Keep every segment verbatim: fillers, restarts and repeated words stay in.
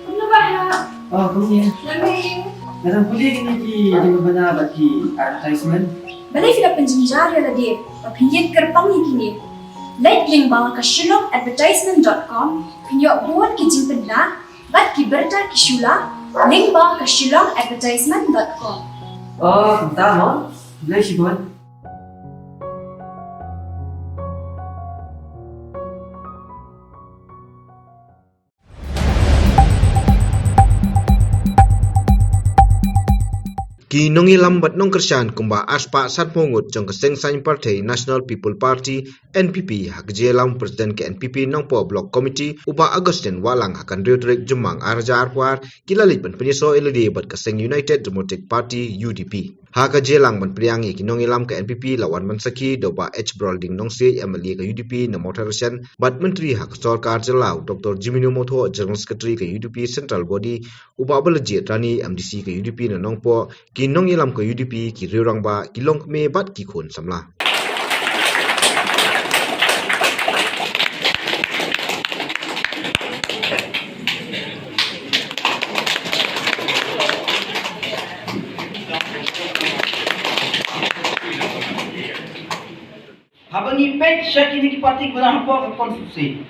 Kumno ba ha? Oh, kumne. Lame. Nga dang pule kine ki jingpynbna bad ki advertisement. Balei phi la pynjynjar ïa lade ba phin ïeng kyrpang ïa kine? Leit lyngba ka shillong advertisement dot com, phin ïoh bun ki jingpynbna bad ki bynta ki shu la lyngba ka shillong advertisement dot com. Oh, kumta mo. Balei shibun. Ki nongïalam bad nongkyrshan kumba arspah sanphew ngut jong ka seng saiñ pyrthei National People Party, N P P, ha ka jingïalam u President ka N P P Nongpoh Block Committee, u Bah Augustine Wahlang, ha ka hynriew tarik Jymmang ar hajar arphew ar, ki la leit ban pynïasoh ïa lade bad ka seng United Democratic Party, U D P. Ha ka jingïalang ban pdiang ïa ki nongïalam ka N P P la wan ban sakhi da u Bah H Brolding Nongsiej, M L A ka U D P na Mawthadraishan, bad Myntri ha ka sorkar jylla u Doctor Jemino Mawthoh, General Secretary ka U D P Central Body, u Bah Balajied Rani, M D C ka U D P na Nongpoh, ki nongïalam ka U D P, ki riew rangbah, ki longkmie bad ki khun samla. Haba ngi peit sha kine ki party kiba don hapoh ka constituency,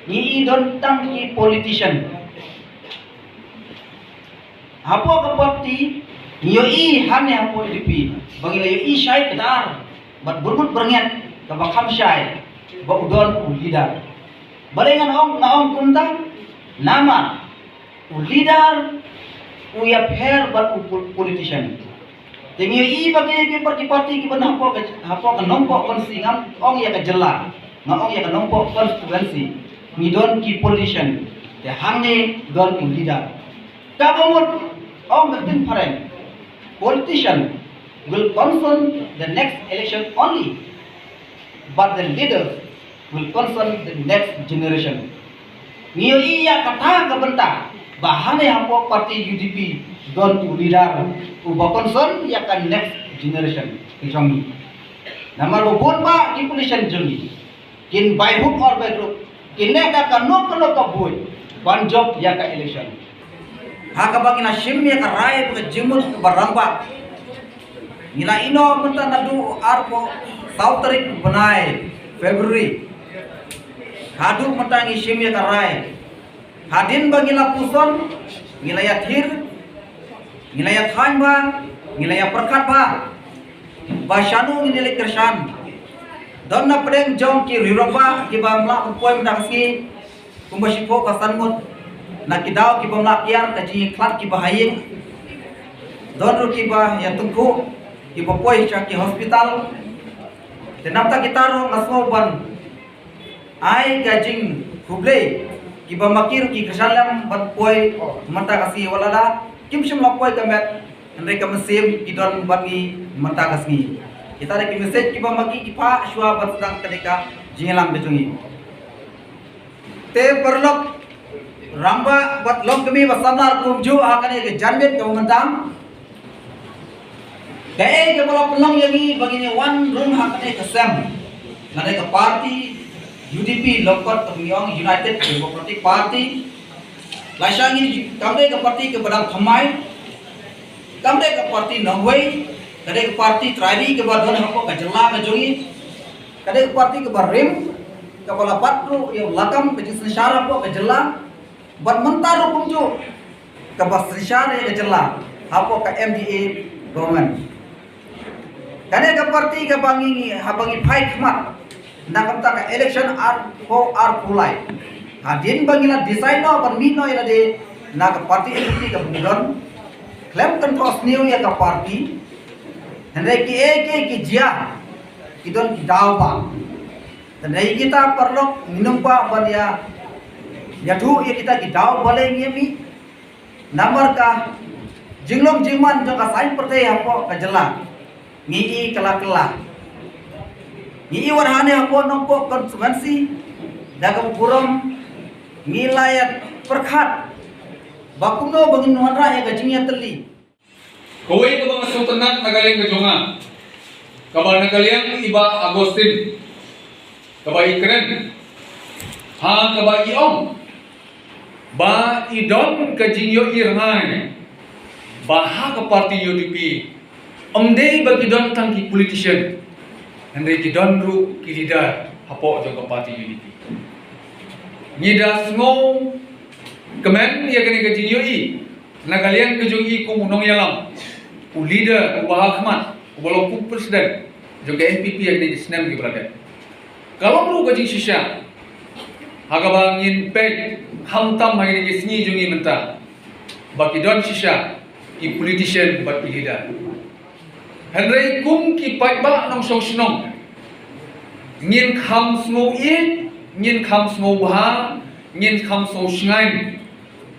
ngi i don tang ki politician. Hapoh ka party ngi ïohi hangne hapoh U D P ba ngi la ïohi shai kdar bad byrngut byrngiat kaba kham shai ba u don u leader. Balei ngan ong, nga ong kumta? Namar u leader u ïapher bad u pol-, politician. Te ngi ïohi ba kine ki par-, ki party kiba na hapoh ka, hapoh ka Nongpoh constituency, ngam ong ïa ka jylla, nga ong ïa ka Nongpoh constituency, ngi don ki politician, te hangne don u leader. Kaba mut ong ka ktien phareng, politician will console the next election only, but the leaders will console the next generation. Ngi ïohi ïa kata ka bynta ba hangne hapoh party U D P don u leader uba console ïa ka next generation ka jong ngi. Namar ba bun bah ki politician jong ngi kin by hook or by crook, kin leh da kano kano ka buit ban jop ïa ka election. Ha kaba ngi la shim ïa ka rai bad ka jingmut kaba rangbah, ngi la ïehnoh mynta naduh arphew saw tarik bnai February. Haduh mynta ngi shim ïa ka rai. Hadien ba ngi la puson, ngi la ïathir, ngi la ïathaiñ bha, ngi la ïapyrkhat bha ba shano ngin ïaleit kyrshan. Don na pdeng jong ki riew rangbah kiba ym lah ban poi mynta ka sngi, kumba shiphew ka san ngut na ki daw kiba ym lah kiar, ka jingïakhlad kiba ha ïing. Don ruh kiba ïatyngkhuh, kiba poi sha ki hospital. Te namar kita ruh nga sngew ban ai ka jingkhublei, kiba ma ki ruh ki kyrshan lem ban poi mynta ka sngi, wat lada kim shym la poi ka met, hynrei ka mynsiem ki don bad ngi mynta ka sngi. Kita dei ki message kiba ma ki ki phah shuwa ban sdang kane ka jingïalang ka jong ngi. Te paralok rangbah bad longkmie bad samla kumjuh, ha kane ka janmiet kaba mynta, kaei kaba la pynlong ïa ngi ba ngin ïa wan rung ha kane ka sem? Nga dei ka party U D P, lyngkot kaba ngi ong United Democratic Party. Lashai ngi, kam dei ka party kaba dang thymmai, kam dei ka party nongwei, ka dei ka party trai ri kaba don hapoh ka jylla ka jong ngi. Ka dei ka party kaba rim, kaba la bat ruh ïa u lakam ka jingsynshar hapoh ka jylla. Bad mynta ruh kumjuh kaba synshar ïa ka jylla hapoh ka M D A government. Kane ka party kaba ngi, ngi, haba ngi phai khmat na ka bynta ka election arphew arphew lai, hadien ba ngi la decide noh ban mih noh ïa lade na ka party N P P kaba ngi don, khlem kynthoh sniew ïa ka party. Hynrei kiei kiei ki jia, ki don ki daw ba. Hynrei kita paralok ngim kwah ban ïa, ïathuh ïa kita ki daw balei ngi mih. Namar ka jinglong jingman jong ka saiñ pyrthei hapoh ka jylla ngi i kylla kylla. Ngi i wat hangne hapoh Nongpoh constituency, da kaba burom ngi la ïa pyrkhat ba kumno ba ngin wanrah ïa ka jingïatylli. Kawei kaba nga sngewtynnat na ka liang ka jong nga, kaba na ka liang i Bah Augustine, kaba i kren Ha kaba i ong ba i don ka jingïohi rngai ba ha ka party U D P, ym dei ba ki don tang ki politician, hynrei ki don ruh ki leader hapoh jong ka party U D P. Ngi da sngew kmen ïa kane ka jingïohi na ka liang ka jong i kum u nongïalam, u leader uba ha khmat, uba long kum president jong ka N P P ïa kine ki snem kiba la dep. Ka long ruh ka jingshisha ha kaba ngin peit khamtam ha kine ki sngi jong i mynta ba ki don shisha ki politician bad ki leader. Hynrei kum ki paidbah nongshong shnong, ngin kham sngew ïeit, ngin kham sngew bha, ngin kham sngew shngaiñ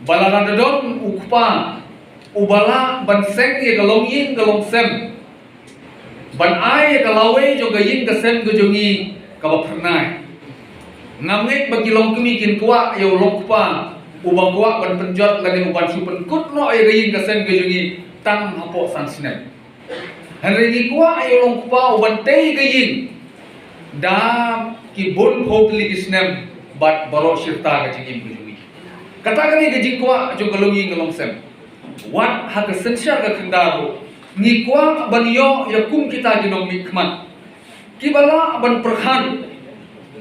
ba lada don u kpa uba lah ban seng ïa ka longïing ka longsem, ban ai ïa ka lawei jong ka ïing ka sem ka jong ngi kaba phyrnai. Ngam ngeit ba ki longkmie kin kwah ïa u longkpa uba kwah ban pynjot lane uban shu pynkut noh ïa ka ïing ka sem ka jong ngi tang hapoh san snem. Hynrei ngi kwah ïa u longkpa uban tei ka ïing da ki bun phew tylli ki snem bad baroh shi rta ka jingim ka jong ngi. Kata kane ka jingkwah jong ka longïing ka longsem. Wat ha ka synshar ka khyndaw ruh ngi kwah ban ïoh ïa kum kita ki nongmihkhmat kiba lah ban pyrkhat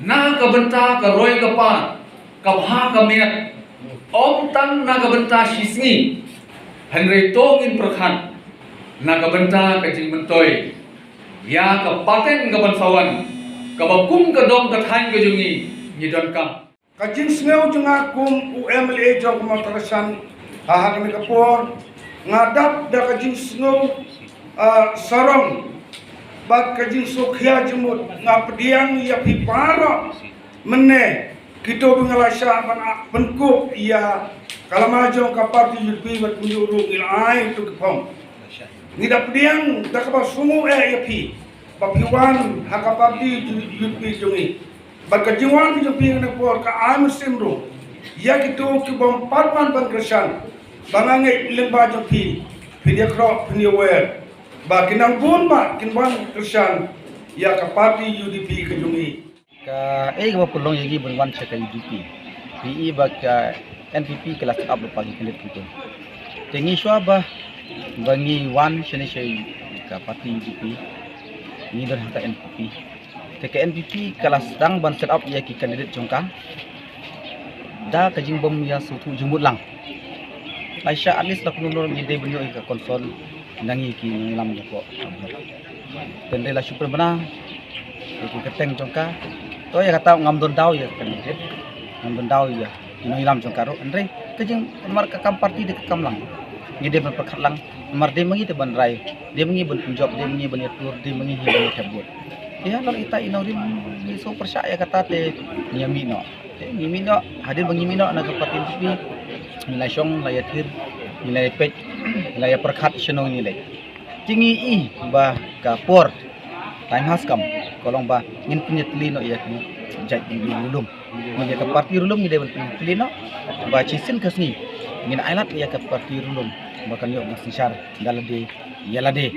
na ka bynta ka roi ka par, ka bha ka miat, ym tang na ka bynta shi sngi, hynrei to ngin pyrkhat na ka bynta ka jingmyntoi ïa ka pateng ka ban sa wan, kaba kum ka dong ka thaiñ ka jong ngi ngi donkam. Ka jingsngew jong nga kum u M L A jong ka Mawthadraishan ha, ha kane ka por, nga dap da ka jingsngew, ah, sarong bad ka jingsngewkhia jingmut. Nga pdiang ïa phi baroh mynne kito ba nga la shah ban, ah, pynkup ïa ka lama jong ka party U D P bad kumjuh ruh ngi la ai ïa kito ki form. Ngi da pdiang da kaba sngew eh ïa phi ba phi wan ha ka party U D P jong ngi. Bad ka jingwan ka jong phi ha kane ka por ka ai mynsiem ruh ïa kito ki bym pat wan ban kyrshan ba nga ngeit lyngba jong phi phin ïakroh phin ïawer ba kin nang bun ba kin wan kyrshan ïa ka party U D P ka jong ngi. Kaei kaba pynlong ïa ngi ban wan sha ka U D P? Phi i ba ka N P P ka la set up lypa ki candidate kynthei. Te ngi shuwa ba, ba ngi wan shane sha ka party U D P, ngi don ha ka N P P. Te ka N P P ka la sdang ban set up ïa ki candidate jong ka da ka jingbym ïa sngewthuh jingmut lang. Lai sha at least la kumno ngi dei ban ïoh ïa ka consent na ngi ki nongïalam jong ka. Te hynrei la shu pynbna ïa ki kyrteng jong ka. To ïa kata ngam don daw ïa ka candidate, ngam don daw ïa ki nongïalam jong ka ruh. Hynrei ka jing namar ka kam party dei ka kam lang. Ngi dei ban pyrkhat lang namar dei ma ngi te ban rai, dei ma ngi ban pynjop, dei ma ngi ban ïatur, dei ma ngi hi ban ïathep vote. Ïa lor ita i nongrim ngi sngewpyrshah ïa kata te ngi ïa mih noh. Te ngi mih noh, hadien ba ngi mih noh na ka party N P P, ngi la shong, la ïathir, ngi la ïapeit, ngi la ïapyrkhat shano ngin leit. Te ngi i ba ka por, time has come, ka long ba ngin pynïatylli noh ïa ki jaitbynriew lulum. Ngi ïa ka party lulum ngi dei ban pynïatylli noh ba shisien ka sngi ngin ailad ïa ka party lulum ba kan ïoh ban synshar da lade ïa lade.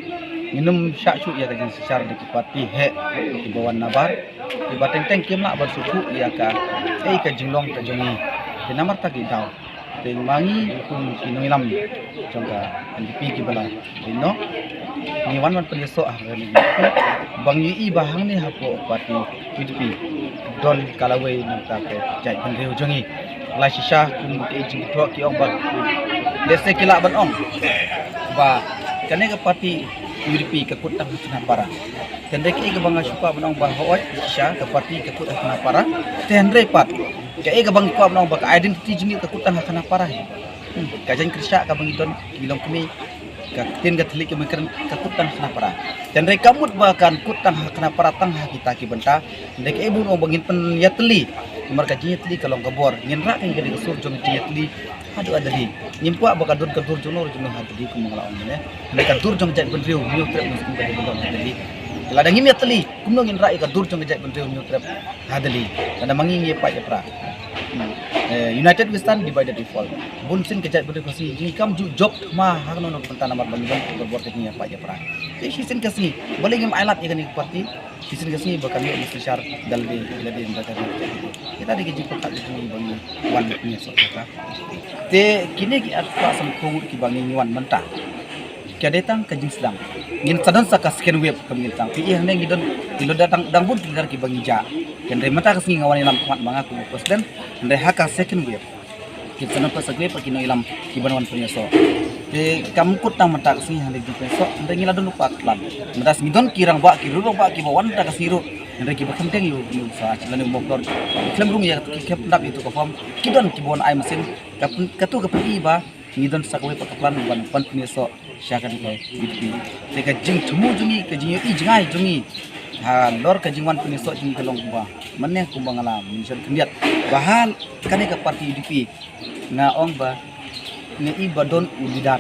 Ngin ym shah shuh ïa ka jingsynshar da ki party heh kiba wan nabar, kiba teng teng kim lah ban sngewthuh ïa kaei ka jinglong ka jong ngi. Te namar ta ki daw, te ma ngi kum ki nongïalam jong ka N P P kiba la ïehnoh, ngi wan ban pynïasoh ha kane ka N P P ba ngi i ba hangne hapoh party P D P don ka lawei na bynta ka jaitbynriew jong ngi. Lai shisha kum ki jingthoh ki ong ba, lehse ki lah ban ong ba kane ka party U D P ka kut tang ha Khanapara. Te hynrei kaei kaba nga shu kwah ban ong ba hooid shisha ka party ka kut ha Khanapara. Te hynrei pat kaei kaba nga kwah ban ong ba ka identity jong ngi ka kut tang ha Khanapara hi. Hmm, ka jaiñ kyrshah kaba ngi don ki longkmie, ka ktien ka thylliej kaba ngi kren ka kut tang ha Khanapara. Te hynrei ka mut ba kan kut tang ha Khanapara tang ha kita ki bynta. Hynrei kaei ba ngi ong ba ngin pynïatylli. Namar ka jingïatylli ka long ka bor. Ngin rah ka jingïatylli ka sur jong ka jingïatylli haduh ha Delhi. Ngim kwah ba ka dur ka dur jong no jong no ha Delhi kum ba nga la ong mynne. Hynrei ka dur jong ka jaitbynriew Hynñiewtrep ngi sngewbha ka dur ha Delhi. Lada ngim ïatylli kumno ngin rah ïa ka dur jong ka jaitbynriew Hynñiewtrep ha Delhi. Lada ma ngi ngi ïapait ïapra. Hmm. Eh, united we stand, divided we fall. Bunsien ka jaitbynriew Khasi ngi kam ju jop thma ha kano kano ka bynta namar ba ngi don ka bor ka jingïapait ïapra. Te shisien ka sngi balei ngim ailad ïa kane ka party? Shisien ka sngi ba kan ïoh ban synshar da lade ïa lade, da lade. Tadi ka jingpyrkhat jong ngi ba ngi wan ïasoh jaka. Te kine ki arspah sanphew ngut kiba ngi wan mynta, ka dei tang ka jingsdang. Ngin sa don sa ka second wave kum ngin tang. Phi i hangne ngi don, ngi don dang, dang bun ki leader kiba ngi jah. Hynrei mynta ka sngi nga wan ïalam khmat ma nga kum u president. Hynrei ha ka second wave kin sa don pat sa wave ki nongïalam kiban wan pynïasoh. Te kam kut tang mynta ka sngi hangne ki pynïasoh, hynrei ngi la don lypa ka plan. Mynta sngi don ki rangbah, ki rangbah kiba wan mynta ka sngi ruh. Hynrei kiba khlem tieng ïa u, ïa u sa, lane u mawkhor. Khlem rung ïa, ki khlem pyndap ïa uto ka form. Ki don kiba wan ai mynsiem. Ka pyn-, katu ka pyni ba ngi don sa kawei pat ka plan ban, ban pynïasoh sha kane ka U D P. Te ka jingthmu jong ngi, ka jingïohi jngai jong ngi halor ka jingwan pynïasoh jong ngi ka long kumba, mynne kumba nga la mention khyndiat, ba ha kane ka party U D P nga ong ba nga i ba don u leader.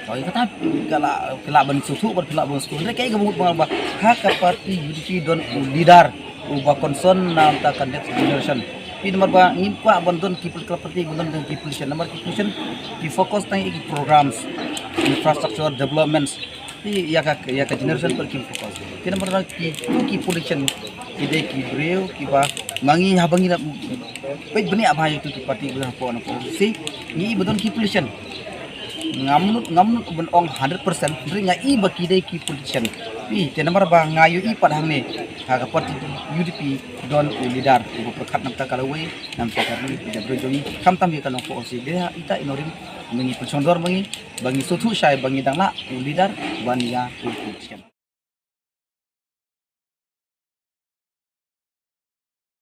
Hooid, kata ka la, ka la ban sngewthuh, ban, ka la ban sngewthuh. Hynrei kaei kaba mut ba nga ong ba ha ka party U D P don u leader uba concern na bynta ka next generation. Phi, namar ba ngim kwah ban don ki political party, ban don ki politician. Namar ki politician ki focus tang ïa ki programs, infrastructure, developments. Phi, ïa ka, ïa ka generation pat kim focus. Phi, namar ba ki, ki politician ki dei ki briew kiba, ma ngi haba ngi la peit bniah bha ïa ki party ba hapoh na opposition, ngi i ba don ki politician. Ngam nud, ngam nud ban ong hundred percent, hynrei nga i ba ki dei ki politician. Phi, te namar ba nga ïohi pat hangne ha ka party U D P don u leader uba pyrkhat na bynta ka lawei, na bynta ka ri, ïa ka briew jong ngi, khamtam ïa ka long opposition. Dei ha ita i nongrim, ma ngi pynshong dor ma ngi ba ngi sngewthuh shai ba ngi dang lah u leader ban ïa u politician.